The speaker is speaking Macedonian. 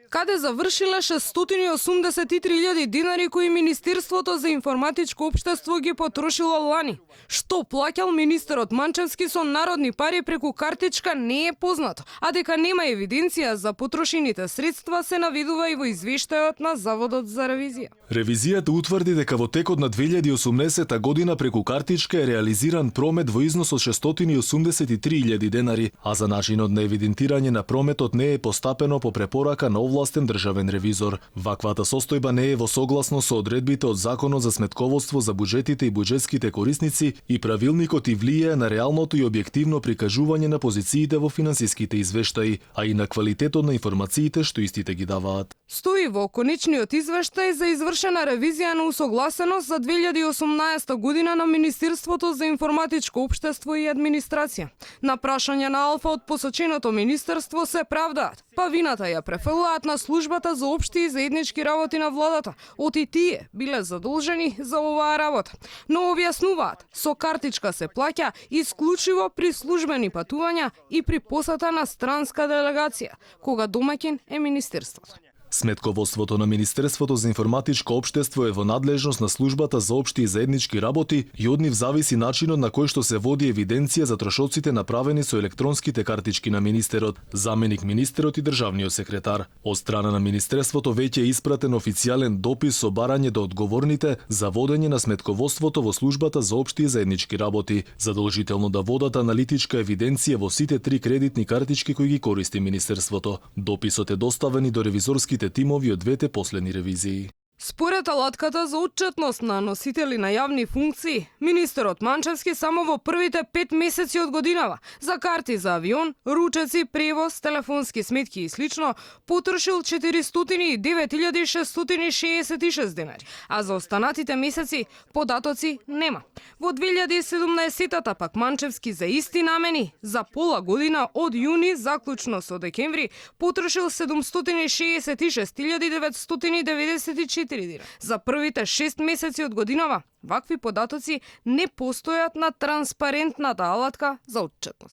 Каде завршиле 683.000 динари кои Министерството за информатичко општество ги потрошило лани? Што плаќал министерот Манчевски со народни пари преку картичка не е познато, а дека нема евиденција за потрошените средства се наведува и во извештајот на Заводот за ревизија. Ревизијата утврди дека во текот на 2018 година преку картичка е реализиран промет во износ од 683.000 денари, а за начинот на евидентирање на прометот не е постапено по препорака на овластен државен ревизор. Ваквата состојба не е во согласност со одредбите од Законот за сметководство за буџетите и буџетските корисници и правилникот и влијае на реалното и објективно прикажување на позициите во финансиските извештаи, а и на квалитетот на информациите што истите ги даваат. Стои во конечниот извештај за извршена ревизија на усогласеност за 2018 година на Министерството за информатичко општество и администрација. На прашање на Алфа од посоченото министерство се правдаат, па вината ја префрлаат на службата за општи и заеднички работи на владата, оти тие биле задолжени за оваа работа. Но објаснуваат, со картичка се плаќа исклучиво при службени патувања и при посета на странска делегација, кога домаќин е министерството. Сметководството на Министерството за информатичко општество е во надлежност на службата за општи и заеднички работи и од нив зависи начинот на кој што се води евиденција за трошоците направени со електронските картички на министерот, заменик министерот и државниот секретар. Од страна на Министерството веќе е испратен официјален допис со барање до одговорните за водење на сметководството во службата за општи и заеднички работи, задолжително да водат аналитичка евиденција во сите 3 кредитни картички кои ги користи министерството. Дописот е доставен и до ревизорските тимови од двете последни ревизии. Според алатката за отчетност на носители на јавни функции, министерот Манчевски само во првите 5 месеци од годинава за карти за авион, ручеци, превоз, телефонски сметки и слично потрошил 409.666 денари, а за останатите месеци податоци нема. Во 2017-та пак Манчевски за исти намени за пола година од јуни заклучно со декември потрошил 766.994 дира. За првите 6 месеци од годинава вакви податоци не постојат на транспарентната алатка за отчетност.